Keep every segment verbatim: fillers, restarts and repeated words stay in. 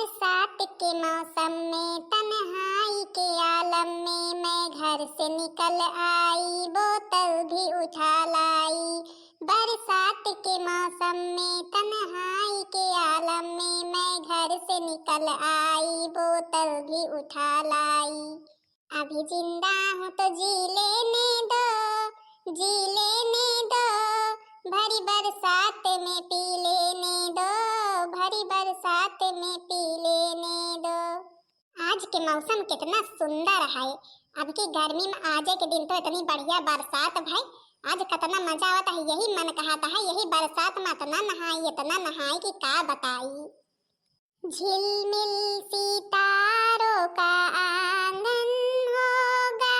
बरसात के मौसम में तन्हाई के आलम में मैं घर से निकल आई, बोतल भी उठा लाई। बरसात के मौसम में तन्हाई के आलम में मैं घर से निकल आई, बोतल भी उठा लाई। अभी जिंदा हूँ तो जी लेने दो, जी लेने दो, भरी बरसात में पी लेने दो, भरी बरसात में पी लेने दो। आज के मौसम कितना सुंदर है। अब की गर्मी में आजे के दिन तो इतनी बढ़िया बरसात भई, आज कितना मजा आवत है। यही मन कहत है यही बरसात में इतना नहाई, इतना नहाई कि का बताई। झिलमिल सितारों का आंगन होगा,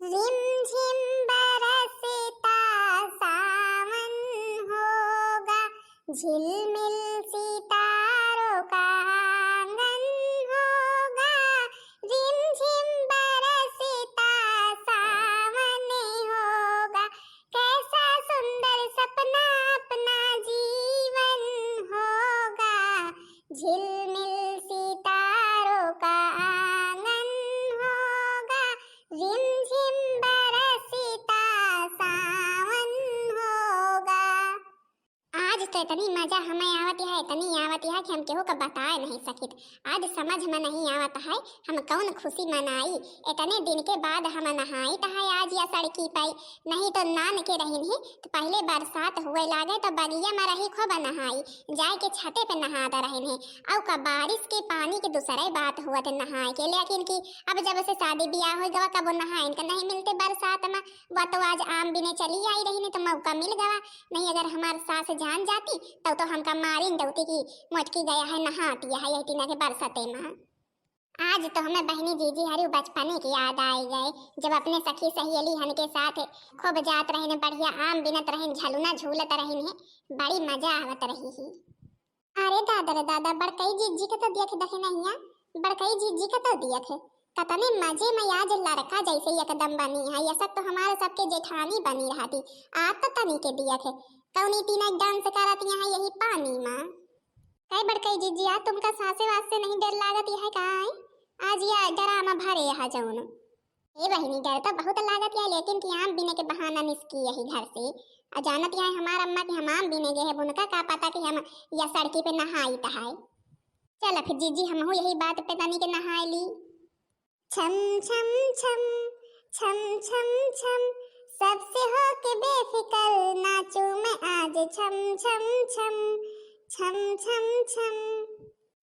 रिमझिम बरसता सावन होगा। झिलमिल सितारों का आंगन होगा, रिमझिम बरसता सावन होगा। कैसा सुंदर सपना अपना जीवन होगा। झिलमिल सितारों का आंगन होगा, रिमझिम बरसता सावन होगा। आज तो इतनी मजा हमें आवत है, इतनी आवत है कि हम केहू का बताए नहीं सकित। आज समझ में नहीं आवत है हम कौन खुशी मनाई। इतने दिन के बाद हम नहाइत है आज या सड़की पे, नहीं तो नान के रहिन ही तो पहले बरसात हुए लागे तो बगिया में रही खूब नहाई, जाए के छते पे नहात रहिन ही। अउ का बारिश के पानी के दूसरे बात हुआ थे नहाए के, लेकिन कि अब जब से शादी ब्याह हो गवा कबो नहाइन का नहीं मिलते बरसात में। वह तो आज आम बिने चली आई रही, नहीं तो मौका मिल गवा, नहीं अगर हमार सास जान जाती तब तो हमका मारिन दउती कि मोटकी गया है नहाती है यही तीना के बरसते में। आज तो हमें बहनी जीजी हरी बचपने की याद आई गए, जब अपने सखी सहेली हन के साथ खूब जात रहिन, बढ़िया आम बिनत रहिन, झलुना झूलत रहिन है, बड़ी मजा आवत रही ही। अरे दादा रे दादा, बड़कई जीजी के तो देख दखिनहिया, बड़कई जीजी के तो देख, कतने मजे में आज लड़का जैसे एकदम बनी है। ये सब तो हमारे सबके जेठानी बनी रहती, आज तो तनी के देख कौनी तीना डांस करत यहाँ यही पानी में। कई बड़कई जीजी, आज तुमका सासे वासे नहीं डर लागत है का? आज या ड्रामा भरे है जौन। ए बहिनी, डर तो बहुत लागत है, लेकिन कि आम बिने के बहाना निसकी यही घर से। आ जानत है हमार अम्मा कि हम आम बिने गए हैं, उनका का पता कि हम या सड़की पे नहाइत है। चल फिर जीजी, हमहू यही बात पे तनी के नहाए ली। छम छम छम, छम छम छम, सबसे होके बेफिकर नाचूं मैं आज। छम छम छम, छम छम छम।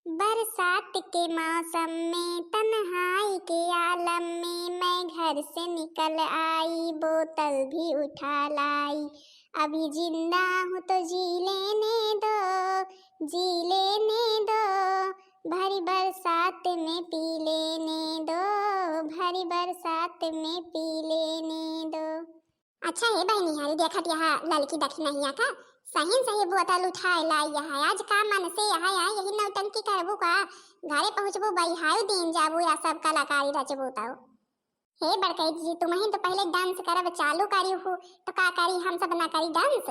बरसात के मौसम में तन्हाई के आलम में मैं घर से निकल आई, बोतल भी उठा लाई। अभी जिंदा हूँ तो जी लेने दो, जी लेने दो, भरी बरसात में पी लेने दो, भरी बरसात में पी लेने दो। अच्छा हे बहिनी, हरी देखत यहाँ ललकी दखिनहिया का सही सही बोतल उठाए लाई यहाँ। आज का मन से यहाँ आए, यही नौटंकी करबू का? घरे पहुँचबू, बहिहाई दिन जाबू या सब कलाकारी रचबू तौ। हे बड़कई जी, तुमहिन तो पहले डांस करब चालू करी हूँ, तो का करी, हम सब ना करी डांस?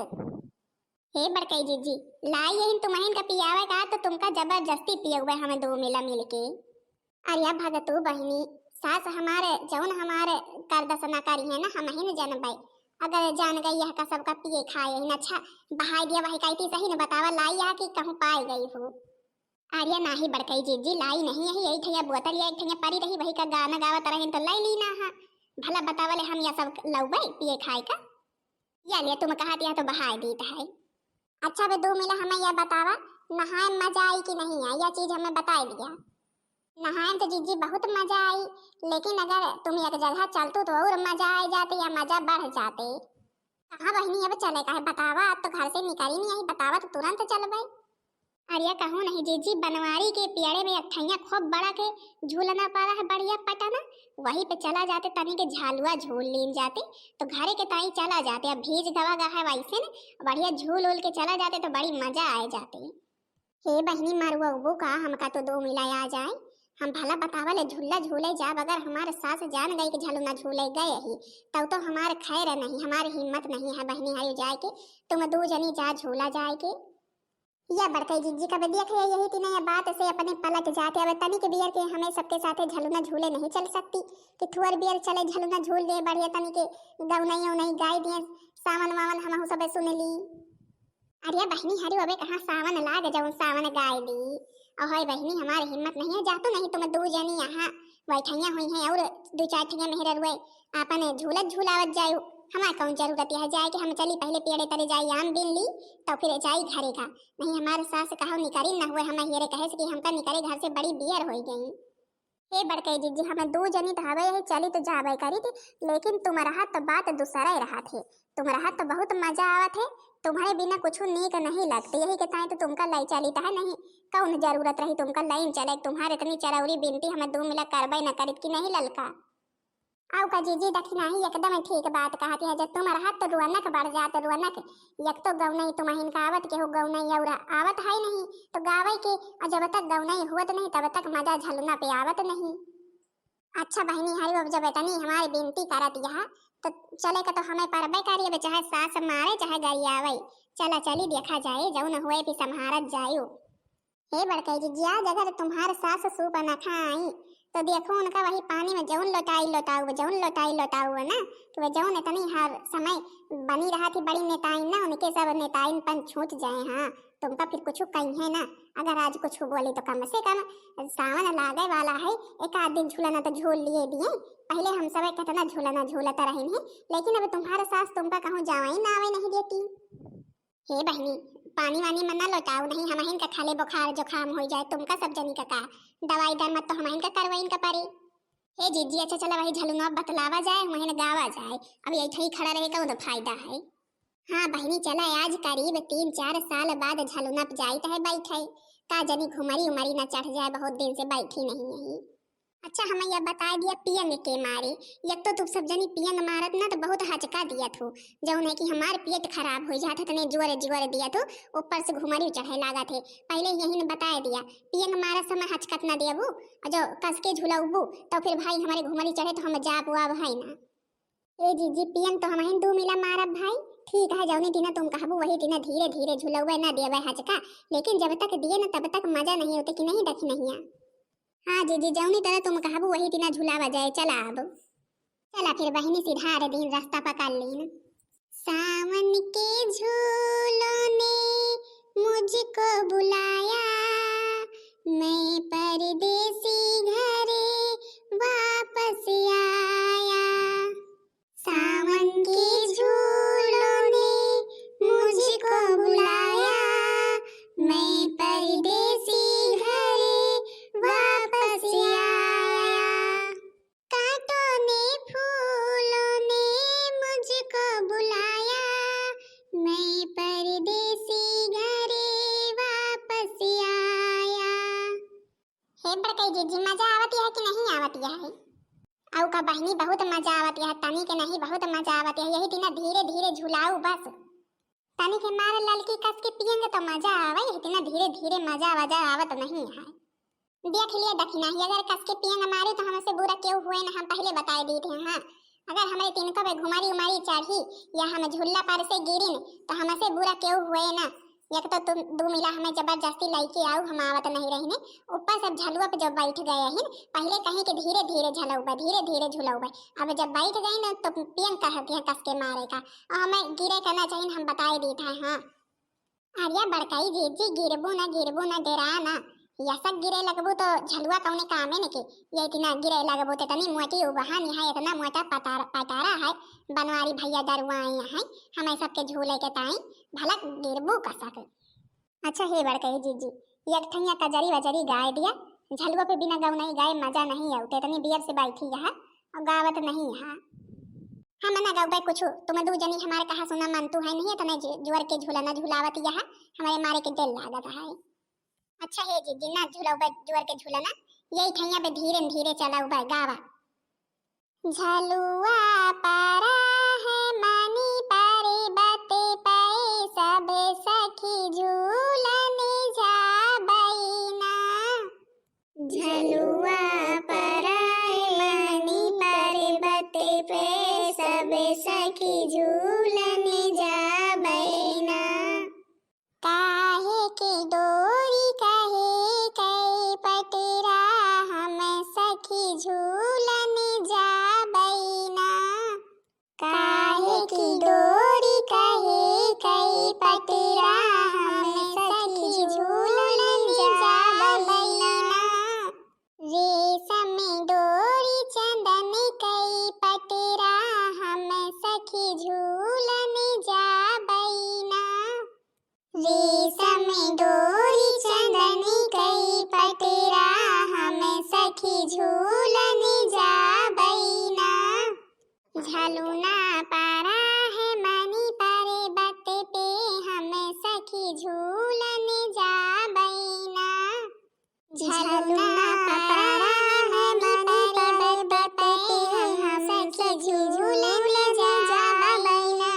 हे बड़कई जीजी, लाई यही तुमहिन का पियावे का, तो तुमका जबरदस्ती पियउबे हमें दो मिला मिलके। अरे भगतू बहिनी, सास हमारे जौन हमारे करदस ना करी है ना, हमहिन जनबे। अगर जान गई यह का सबका पिए खाए ही ना, अच्छा बहाई दिया वही कहती सही न बतावा लाई यह कि कहूँ पाए गई हूँ। अरे नाही बड़कई जीजी, लाई नहीं यही, यही ठैया बोतल या एक ठैया परी रही, वही का गाना गावत रहिन तो लाई ली ना हा। भला बतावा ले हम यह सब लउबे पिए खाए का? या ले, तुम कहत यह तो बहाय दीत है। अच्छा बे दो मिला, हमें यह बतावा, नहाए में मजा आई कि नहीं आई, यह चीज हमें बताए दिया। नहाए में तो जीजी बहुत मजा आई, लेकिन अगर तुम एक जगह चलतू तो और मजा आ जाते या मजा बढ़ जाते। कहाँ बहिनी अब चले का है बतावा, अब तो घर से निकली नहीं आई, बतावा तो तुरंत चलबे। अरे कहूँ नहीं जीजी, बनवारी के पियड़े में एक ठैया खूब बड़ा के झूलना पड़ा है, बढ़िया पटना, वही पे चला जाते, तनी के झालुआ झूल लीन जाते, तो घरे के ताई चला जाते। अब भीज गवा गा है वैसे न, बढ़िया झूल उल के चला जाते तो बड़ी मजा आए जाते। हे बहिनी, मरुआ उबू का, हमका तो दो मिला आ जाए, हम भला बतावा ले झूला झूले जाब, अगर हमारे सास जान गई कि झलुना झूले गए ही, तब तो हमारे खैर नहीं, हमारी हिम्मत नहीं है बहिनी हरी जाए के, तुम दो जनी जा झूला जाए के। या बड़कई जिज्जी, कब देख ले यही तीन या बात से अपने पलट जाते। अब तनिक बियर के हमें सबके साथे झलुना झूले नहीं चल सकती कि थोर बियर चले झलुना झूल ले बढ़िया तनिक गौनई उनई गाय दिए, सावन वावन हमहू सब सुन ली। अरे बहिनी, हरी अबे कहाँ सावन लाग जाऊं, सावन गाय ली। अहो बहिनी, हमारे हिम्मत नहीं है, जा तो नहीं तुम दू जनी यहाँ बैठैया हुई हैं और दू चार ठिया मेहर रुए आपन झूलत झूलावत जायु। हमार कौन जरूरत है जाए के, हम चली पहले पेड़े तले जाई आम बीन ली, तो फिर जाई घरे का। नहीं हमारे सास कहो निकरी न हुए, हम हियरे कहे से कि हमका निकरे घर से बड़ी बियर होई गई। हे बड़कई जिज्जी, हम दू जनी तो हवे यही चली तो जाबे करी थी, लेकिन तुम रहत तो बात दूसरा ही रहत है। तुम रहत तो बहुत मजा आवत है, तुम्हारे बिना कुछ नीक नहीं लगते, यही के ताई तो तुमका लई चली तो है नहीं। कौन जरूरत रही तुमका लई चले, तुम्हारे इतनी चरौरी बिनती हमें दू मिला करबे न करित कि नहीं ललका। आउ का जीजी दखिनाही एकदम ठीक बात कहत है, जब तुम रहत तो रुअनक बढ़ जात रुअनक। एक तो गौनई तुमहिन का आवत केहू गौनई और आवत है नहीं, तो गावे के, और जब तक गौनई हुअत नहीं तब तक मजा झलना पे आवत नहीं। अच्छा बहिनी, हरी अब जब इतनी हमारी बिनती करत यह, तो चले का तो हमें परबे करी, अब चाहे सास मारे चाहे गरियावे। चला चली देखा जाए, जौन हुए भी संभारत जायु। हे बड़कई जिज्जी, आज अगर तुम्हार सास सूप न खाई, तो देखो उनका वही पानी में जौन लोटाई लोटाऊ, जौन लोटाई लोटाऊ है ना, कि वे जौन इतनी हर समय बनी रहा थी बड़ी नेताइन ना, उनके सब नेताइन पन छूट जाए। हाँ, तुमका फिर कुछ कही है ना, अगर आज कुछ बोली तो कम से कम सावन लागे वाला है, एक आध दिन झूलना तो झूल लिए दिए। पहले हम सब कितना झूलना झूलता रही नहीं, लेकिन अब तुम्हारा सास तुमका कहूँ जावे ना आवे नहीं देती। हे बहिनी, पानी वानी में ना लोटाऊ नहीं, हमहिन का खाले बुखार जुकाम हो जाए, तुमका सब जनी का का दवाई दर मत तो हमहिन का करवाइन का पड़ी। हे जीजी, अच्छा चला वही झलुना बतलावा जाए, वहीं गावा जाए, अब यही ठही खड़ा रहे का तो फायदा है। हाँ बहिनी, चला आज करीब तीन चार साल बाद झलुना पे जाइत है बैठे, का जनी घुमरी उमरी ना चढ़ जाए, बहुत दिन से बैठी नहीं यही। अच्छा, हमें यह बताए दिया पियंग के मारे। एक तो तुम सब जनी पियंग मारत ना तो बहुत हचका दिया थू, जौन है कि हमार पेट खराब हो जात है, इतने जोर जोर दिया थू, ऊपर से घुमरी चढ़े लागत है। पहले यही ने बताए दिया, पियंग मारत समय हचकत ना देबू, और जो कस के झुलौबू तो फिर भाई हमारे घुमरी चढ़े तो हम जाब वाब है ना। ए जीजी, पियंग तो हमहिन दू मिला मारब भाई। ठीक है, जौनी दिना तुम कहबू वही दिना धीरे धीरे झुलौबे ना देबे हचका, लेकिन जब तक दिए ना तब तक मजा नहीं होते कि नहीं दखिनहिया। हाँ जीजी, जौनी तरह तुम कहबू वही दिना झुलावा जाए। चला अब, चला फिर बहिनी सिधार दिन रास्ता पकड़ लीन। सावन के झूलों ने मुझको बुलाया, मैं परदेसी घरे वापस आया। सावन के झूलों ने मुझको बुलाया, मैं परदेसी घरे वापस आया। कांटों ने फूलों ने मुझको बुलाया, मैं परदेसी घरे वापस आया। हे बड़कई जीजी, मजा आवत है कि नहीं आवत है? अउ का बहिनी, बहुत मजा आवत है, तनी के नहीं, बहुत मजा आवत है। यही दिना धीरे धीरे झुलाऊ बस। तनी के मार ललकी कस के पियंग तो मजा आवे, यही दिना धीरे धीरे मजा वजा आवत नहीं है। देख लिए दखिनही, अगर कस के पियंग मारी तो हमसे बुरा केहू हुए ना, हम पहले बताए दी थे। हाँ, अगर हमरे तिनको पे घुमरी उमरी चढ़ी या हम झुल्ला पर से गिरिन तो हमसे बुरा केहू हुए ना। एक तो तुम दू मिला हमें जबरदस्ती लइके आऊ, हम आवत नहीं रहिने, ऊपर सब झलुआ पे जो बैठ गए हिन, पहले कहीं के धीरे धीरे झलौबे, धीरे धीरे झुलौबे। अब जब बैठ गई ना तो पियंग कहत है कस के मारे का, और हमें गिरे का ना चाहिए, हम बताए दी था। हाँ। अरे बड़कई जीजी, गिरबू ना, गिरबू ना, डेरा ना। यसक गिरे लगबू तो झलुआ कौने कामे न के। ये इतना गिरे लगबू तो इतनी मोटी उबहान है, इतना मोटा पतार-, पटारा है बनवारी भैया दरुआए हैं, हमें सबके झूले के ताई भलक गिरबू कसक। अच्छा हे बड़कई जीजी, एक ठैया कजरी वजरी गाए दिया, झलुआ पे बिना गौनई गाए मजा नहीं आउते, इतनी बियर से बैठी यहाँ और गावत नहीं यहाँ। हम ना गौबे कुछ, तुम दू जनी हमारे कहा सुना मानतू है नहीं, इतने जो-, जोर के झूलना झुलावत यहाँ, हमारे मारे के दिल लागत है। अच्छा हे जीजी, ना झुलौबे जोर के झूलना, यही ठैया पे धीरे धीरे चलौबे गावा। झलुआ परा है मानी पर्वत पे, सब सखी झूलन जाबई ना। झलुआ परा है मानी पर्वत पे, सब सखी झूलन जाबई ना। काहे के सखी झूलन जाबैना। काहे कि डोरी कहे कई पटरा, हम सखी झूलन जाबैना। रेशम डोरी चंदन कई पटरा, हम सखी झूलन जाबैना। रेशम डोरी चंदन कई पटरा, हम सखी झूलन जाबैना। झलुना परा है मनी पर्वत पे, हम सखी झूलन जाबैना। झलुना परा है मनी पर्वत पे, हम सखी झूलन जाबैना।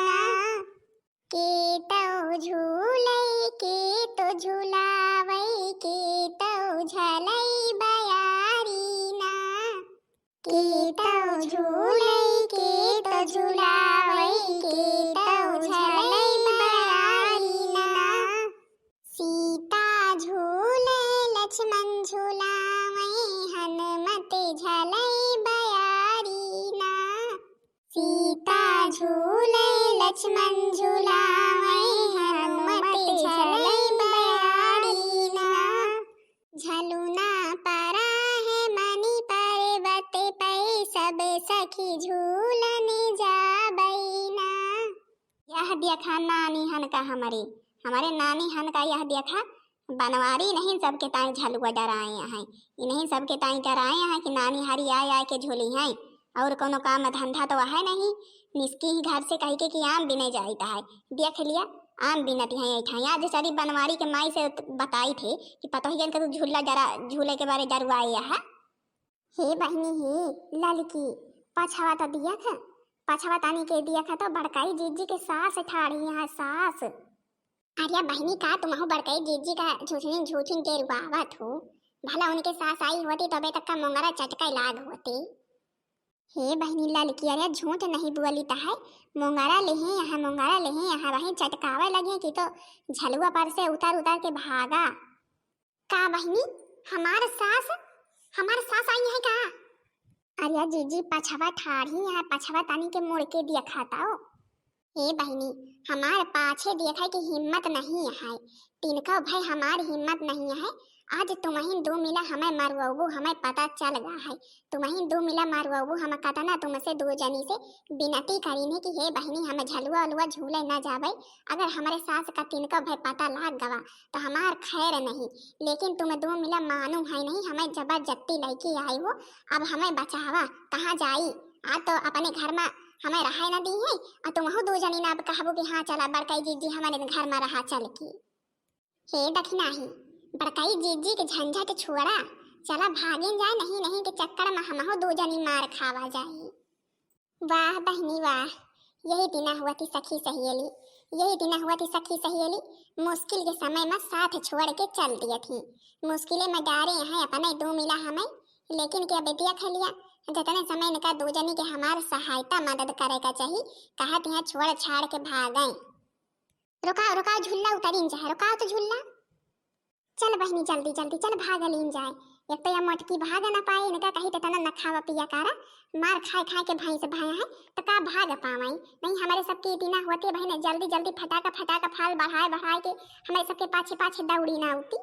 के तौ झूलै, के तौ झुलावै, के तौ झलै बयारी ना। के तौ झूलै, के तौ झुलावै, के तौ झलै बयारी ना। सीता झूलै, लक्ष्मण झुलावै, हनुमत झलै बयारी ना। सीता झूलै, लक्ष्मण झुलावै, हनुमत झलै बयारी ना। झलुना परा है मनी पर्वत पै, सब सखी झूलन जाबैना। यह देखा नानी हन का हमरे, हमरे नानी हन का यह देखा बनवारी नहीं सबके ताई झलुआ डराए हैं। इन्हीं सबके ताई डराए हैं कि नानी हरी आए आए के झूली हैं। और कोनो काम धंधा तो है नहीं, निस्की ही घर से कह के कि आम बिने जाइत है। देख लिया, आम बिनत हैं ऐठा। आज सारी बनवारी के माई से बताई थे कि पतोहियन के तू झूला डरा, झूले के बारे डरुआए है। हे बहिनी हे ललकी, पछवा तो दिया था, पछवा तानी के दिया था तो बड़काई जीजी के सास ठाड़ी यहाँ सास। अरे बहिनी, का तुमहू बड़कई जीजी का झूठिन झूठिन डेरवावत हो? भला उनके सास आई होती तबे तक का मोंगरा चटकई लाग होती। हे बहिनी ललकी, अरे झूठ नहीं बोली त है, मोंगरा लेहे यहाँ, मोंगरा लेहे यहाँ, वहीं चटकावे लगे कि तो झलुआ पर से उतर उतर के भागा। का बहिनी, हमार सास, हमार सास आई है का? अरे जीजी, पछवा ठाढ़ी है, पछवा तनी के मुड़ के देखा ताओ। हे बहिनी, हमार पाछे देखे के हिम्मत नहीं है। तिनका भाई हमार हिम्मत नहीं है। आज तुमहिन दो मिला हमें मरवाबू, हमें पता चल गा है। तुमहिन दो मिला मरवाबू, हम कतना तुमसे दो जनी से बिनती करीन है कि हे बहिनी, हम झलुआ उलुआ झूले न जाबे। अगर हमरे सास का तिनका भाई पता लाग गवा तो हमार खैर नहीं। लेकिन तुम दो मिला मानू है नहीं, हमें जबरदस्ती लइके आई हो। अब हमें बचावा, कहाँ जाई? आ तो अपने घर में हमें रहाए न दी है, और तुमहू दो जनी ना अब कहबो कि हाँ चला बड़काई जीजी हमारे घर में रहा चल के। हे दखिनाही, बड़काई जीजी के झंझट छोड़ा, चला भागिन जाए, नहीं नहीं के चक्कर में हमहू दो जनी मार खावा जाई। वाह बहिनी वाह, यही दिना हुआ थी सखी सहेली, यही दिना हुआ थी सखी सहेली, मुश्किल के समय में साथ छोड़ के चल दिया थी। मुश्किले में डारे हैं अपने दो मिला हमें, लेकिन के अब देख लिया, जितने समय इनका दो जनी के हमार सहायता मदद करे का चाही, कहत यहाँ छोड़ छाड़ के भागें। रुकाओ, रुकाओ, झुल्ला उतरिन जाए, रुकाओ तो झुल्ला। चल बहिनी, जल्दी, जल्दी, चल भाग लीन जाए। एक तो यह मोटकी भाग ना पाए, इनका कही तो तना न खावा पिया कारा, मार खाए खाए के भैंस भया है, तो का भाग पावाई? नहीं, हमारे सबके इतना होते बहिने, जल्दी, जल्दी फटाका, फटाका फाल बढ़ाए, बढ़ाए के हमारे सबके पाछे, पाछे दौड़ी ना उती।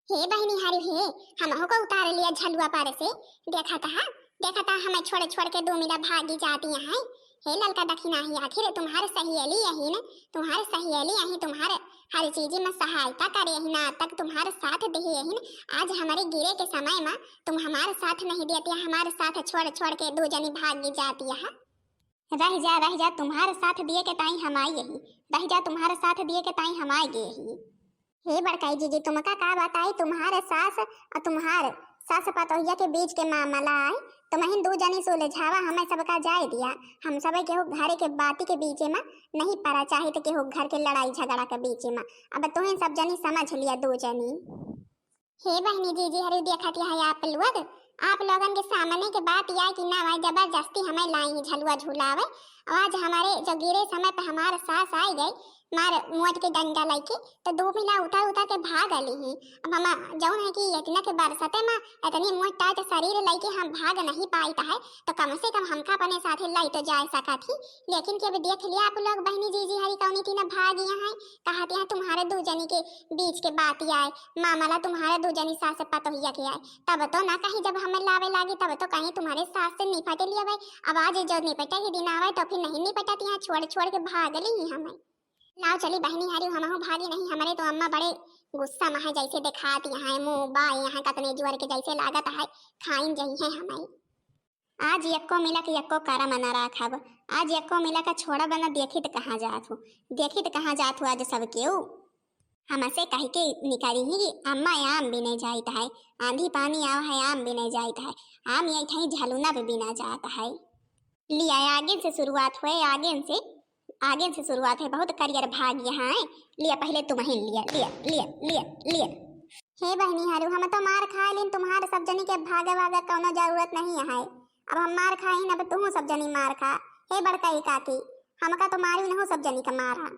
हे बहिनी हारी हे, हमहू को उतार लिया झलुआ पर से। देखा था, देखा था, हमें छोड़ छोड़ के दो मिला भागी जाती हैं। हे ललका दखिनाही, आखिर तुम्हार सहेली यही न, तुम्हार सहेली यही, तुम्हार हर चीज में सहायता करे यही ना, तक तुम्हार साथ दे यही न। आज हमारे गिरे के समय में तुम हमार साथ नहीं देती, हमार साथ छोड़ छोड़ के दो जनी भागी जाती है। रह जा, रह जा, तुम्हार साथ दिए के ताई हम आई यही। रह जा, तुम्हार साथ दिए के ताई हम आई गए ही। हे बड़काई जीजी, तुमका का बताई, तुम्हार सास और तुम्हार सास पतोहिया के बीच के मामला है। तुमहिन दू जनी सुलझावा, हमें सबका जाए दिया। हम सब केहू घर के बाती के बीच में नहीं पड़ा, चाहे तो केहू घर के लड़ाई झगड़ा के बीच में। अब तुहिन सब जनी समझ लिया, दू जनी। हे बहिनी जीजी, हरु देखत है आप लोग, आप लोगन के सामने के बात यह कि ना भाई जबरदस्ती हमें लाई ही झलुआ झुलावे। और आज हमारे जो गिरे समय पे हमारे सास आई गई, मार मोट के डंडा लइके तो दू मिला उतर उतर के भाग अली ही। अब हम जौन है कि इतना के बरसते में इतनी मोट टाट शरीर लइके हम भाग नहीं पाइत है, तो कम से कम हमका अपने साथे लइ तो जाए सकत ही। लेकिन कि अब देख लिया आप लोग बहिनी जीजी हरी कौनी तीन भाग यहाँ है, कहत यहाँ तुम्हारे दू जनी के बीच के बात आए, मामला तुम्हारे दू जनी सास पतोहिया के आए, तब तो ना कहीं जब हमें लावे लागी तब तो कहीं तुम्हारे सास से निपट लिया भाई। अब आज जो निपटे के दिन आवे तो फिर नहीं निपटत यहाँ, छोड़ छोड़ के भाग ली ही हमें। लाओ चली बहिनी हारी, हमहू भागी नहीं, हमरे तो अम्मा बड़े गुस्सा में है, जैसे देखात यहाँ है मुँह बा यहाँ कतने जुअर के जैसे लागत है खाइन जई है हमें। आज यक्को मिला के यक्को करम न राखब, आज यक्को मिला के छोड़ब न, देखित कहाँ जात हूँ, देखित कहाँ जात हूँ आज सब केहू। हमसे कह के निकली ही कि अम्मा आम बिने जाइत है, आंधी पानी आवा है आम बिने जाइत है, आम यही ठही झलुना पे बिना जात है। लिया आगे से शुरुआत हुए, आगे से, आगे से शुरुआत है, बहुत करियर भाग यहाँ है। लिया पहले तुम ही लिया, लिया, लिया, लिया, लिया। हे बहिनी हारू, हम तो मार खाए लेन, तुम्हारे सब जनी के भागे वागे कौनो जरूरत नहीं है। अब हम मार खाइन, अब तुहू सब जनी मार खा। हे बड़कई काकी, हमका तो मारी नहू सब जनी का मारा।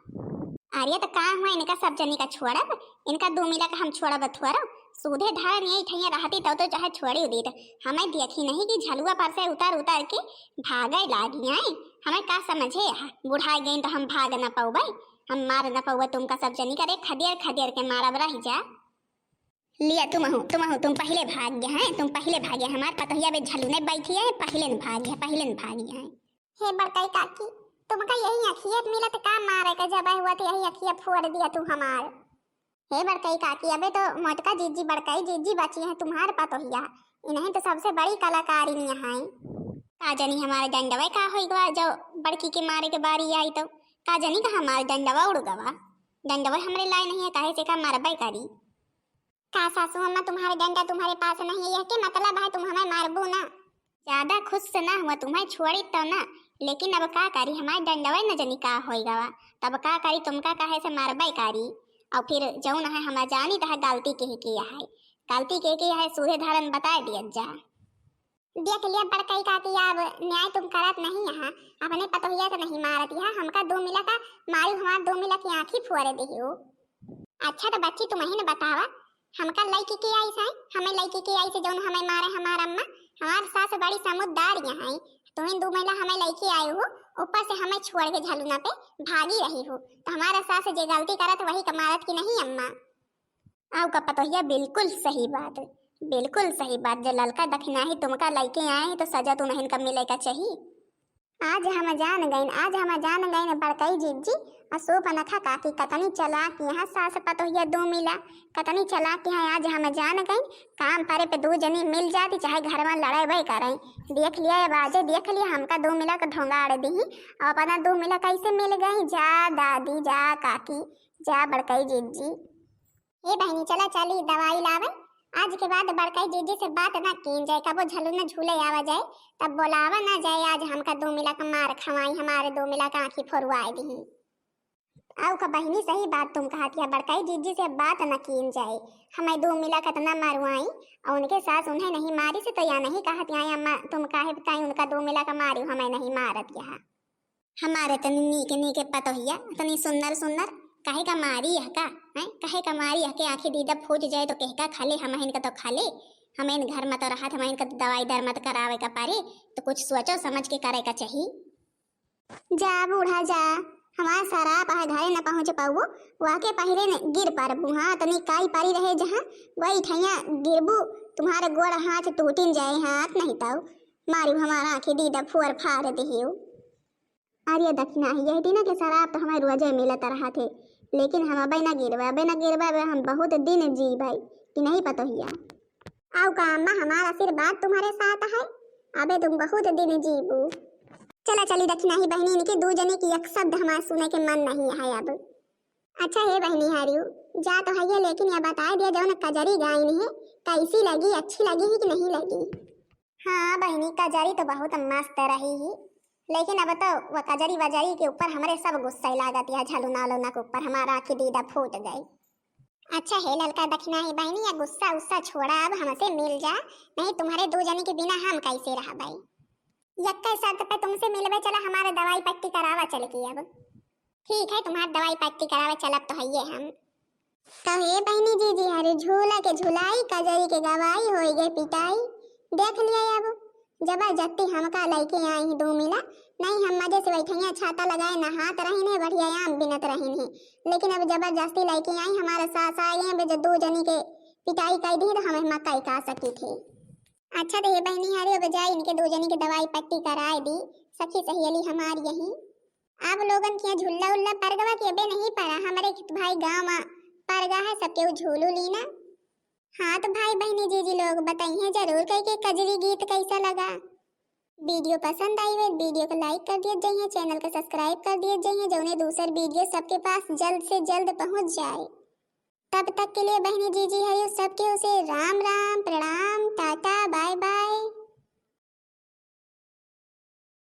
अरे तो का हुआ, इनका सब जनी का छोड़ब, इनका दू मिला का हम छोड़ब थोड़ो। सूधे धारन यही ठैया रहती तब तो चाहे छोड़ी दीत। हमें देखी नहीं कि झलुआ पर से उतर उतर के भागे लागी आई। हमें का समझे, बुढ़ाई गई तो हम भाग न पौबे, हम मार न पौबे तुमका सब जनी का। रे खदेर खदेर के मारब रह जा। लिया तुम हो, तुम हो, तुम पहले भाग गया है, तुम पहले भाग गया। हमार पतोहिया बे झलुने बैठी है, पहले न भाग गया, पहले न भाग गया है। हे बड़कई काकी, तुमका यही अखिए मिलत का मारे के जब हुआ तो यही अखिए फोड़ दिया तू हमार। हे बड़कई काकी, अबे तो मोटका जीजी, बड़कई जीजी बची है तुम्हार पतोहिया, इन्हें तो सबसे बड़ी कलाकारिनी है। का जानी हमारे डंडवे का होई गवा, जब बड़की के मारे के बारी आई तो का जानी का हमारे डंडवा उड़ गवा। डंडवा हमरे लाए नहीं है, काहे से का मारबे करी। का सासू अम्मा, तुम्हारे डंडा तुम्हारे पास नहीं है, यह के मतलब है तुम हमें मारबू ना? ज्यादा खुश से ना हुआ, तुम्हें छोड़ी तो ना, लेकिन अब का करी, हमारे डंडवे न जनी का होई गवा, तब का करी, तुमका काहे से मारबे करी। और फिर जौन है हम जानी तो है गलती के ही किया है, गलती के किया है, सूधे धारन बताए दिया जा। देख लिया बड़कई काकी, अब न्याय तुम करत नहीं यहाँ, अपने पतोहिया के नहीं मारत यहाँ, हमका दो मिला का मारू, हमार दो मिला की आँखी फोड़ दिही हो। अच्छा तो बच्ची, तुम ही न बतावा, हमका लइकी के आई से, हमें लइकी के आई से जौन हमें मारे हमार अम्मा, हमार सास बड़ी समुझदार यहाँ है, तुम दो मिला हमें लइकी आए हो, ऊपर से हमें छोड़ के झलुना पे भागी रही हो, तो हमारा सास जे गलती करत वही का मारत की नहीं अम्मा। आऊ का पतोहिया, बिल्कुल सही बात, बिल्कुल सही बात। जे ललका दखिनाही तुमका लइके आए हैं तो सजा तुमहिन का मिले का चाही। आज हम जान गइन, आज हम जान गइन बड़कई जीजी, असूप अनखा काकी कतनी चालाक यहाँ सास पतोहिया दो मिला, कतनी चालाक यहाँ आज हम जान गइन। काम परे पे दो जनी मिल जाती चाहे घर में लड़ाई वही करें। देख लिया अब आजे देख लिया हमका दो मिला का ढोंगाड़ दी और अपना दो मिला कैसे मिल गई। जा दादी जा काकी जा बड़कई जीजी। ए बहिनी, चला चली दवाई लावे। आज के बाद बड़कई जीजी से बात ना कीन जाए, कबो झलुना झूले आवा जाए, तब बोलावा ना जाए। आज हमका दो मिला का मार खवाई, हमारे दो मिला का आँखी फोरुआए दिही। आऊ का बहिनी, सही बात तुम कहत या, बड़कई जीजी से बात ना कीन जाए। हमें दो मिला कतना मारुआई और उनके सास उन्हें नहीं मारी से तो या नहीं कहत या अम्मा, तुम काहे बताई उनका दो मिला का मारी, हमें नहीं मारत या। हमारे तनी नीक नीक पतोहिया, तनी सुन्नर सुन्नर, काहे का मारी यह का, हैं? काहे का मारी यह के आँखी दीदा फूट जाए तो कहका खाले हमहिन का तो खाले, हमें घर में तो रहत, हमें इनका दवाई दर मत करावे का पारे, तो कुछ सोचो समझ के करे का चाही। जा बूढ़ा जा, हमार सराप है घरे न पहुँच पाऊ, वाके पहले न गिर परबू, हाँ, तनी काई परी रहे जहाँ, वही ठैया गिरबू, तुम्हारे गोड़ हाथ टूटिन जाए, हाथ नहीं ताऊ, मारू हमार आँखी दीदा फोर फार देहियो। अरे दखिनाही, यह दिना के सराप तो हमें रोजे मिलत रहत है, लेकिन हम अबे न गिरबे, अबे न गिरबे, अबे हम बहुत दिन जीबे कि नहीं पतोहिया। आऊ का अम्मा, हमार आशीर्वाद तुम्हारे साथ है, अबे तुम बहुत दिन जीबू। चला चली दखिनाही बहिनी, इनके दू जने की एक शब्द हमार सुने के मन नहीं है अब। अच्छा हे बहिनी हरियो, जा तो है, लेकिन यह बताए दिया जौन कजरी गाइन है, कैसी लगी, अच्छी लगी है कि नहीं लगी? हाँ बहिनी, कजरी तो बहुत मस्त रही ही, लेकिन अब तो वो कजरी वजरी के ऊपर हमरे सब गुस्सा लागत या झलुना उलुना के ऊपर हमारा आँखी दीदा फूट गई। अच्छा हे ललका दखिनाही बहिनी, या गुस्सा उस्सा छोड़ा, अब हमसे मिल जा, नहीं तुम्हारे दो जनी के बिना हम कैसे रहबे। यक्के शर्त पे तुमसे मिलबे, चला हमारे दवाई पट्टी करावा चल के अब। ठीक है, तुम्हार दवाई पट्टी करावे चलब तो हइये हम। तो हे बहिनी जीजी हरे, झूला के झुलाई, कजरी के गवाई, होई गए पिटाई। देख लिया अब, जबरदस्ती हमका लइके आई ही दो मिला, नहीं हम मजे से बैठैया छाता लगाए नहात रहिन है, बढ़िया आम बिनत रहिन है, लेकिन अब जबरदस्ती लइके आई, हमारा सास आ गए, अब जो दो जनी के पिटाई कर दी तो हम मकई का सकी थे। अच्छा तो हे बहिनी हरे, अब जाई इनके दो जनी के दवाई पट्टी कराए दी, सखी सहेली हमार यही। आप लोगन के यहाँ झुल्ला उल्ला परगवा के अबे नहीं पड़ा, हमरे भाई गाँव में परगा है, सबके उ झूलू लीना। हाँ तो भाई बहिनी जीजी लोग बताइए जरूर कह के कजरी गीत कैसा लगा। वीडियो पसंद आई हुई वीडियो को लाइक कर दिए जाइए, चैनल को सब्सक्राइब कर दिए जाइए, जौने दूसर वीडियो सबके पास जल्द से जल्द पहुँच जाए। तब तक के लिए बहिनी जीजी हरियो सबके उसे राम राम, प्रणाम, टाटा, बाय बाय।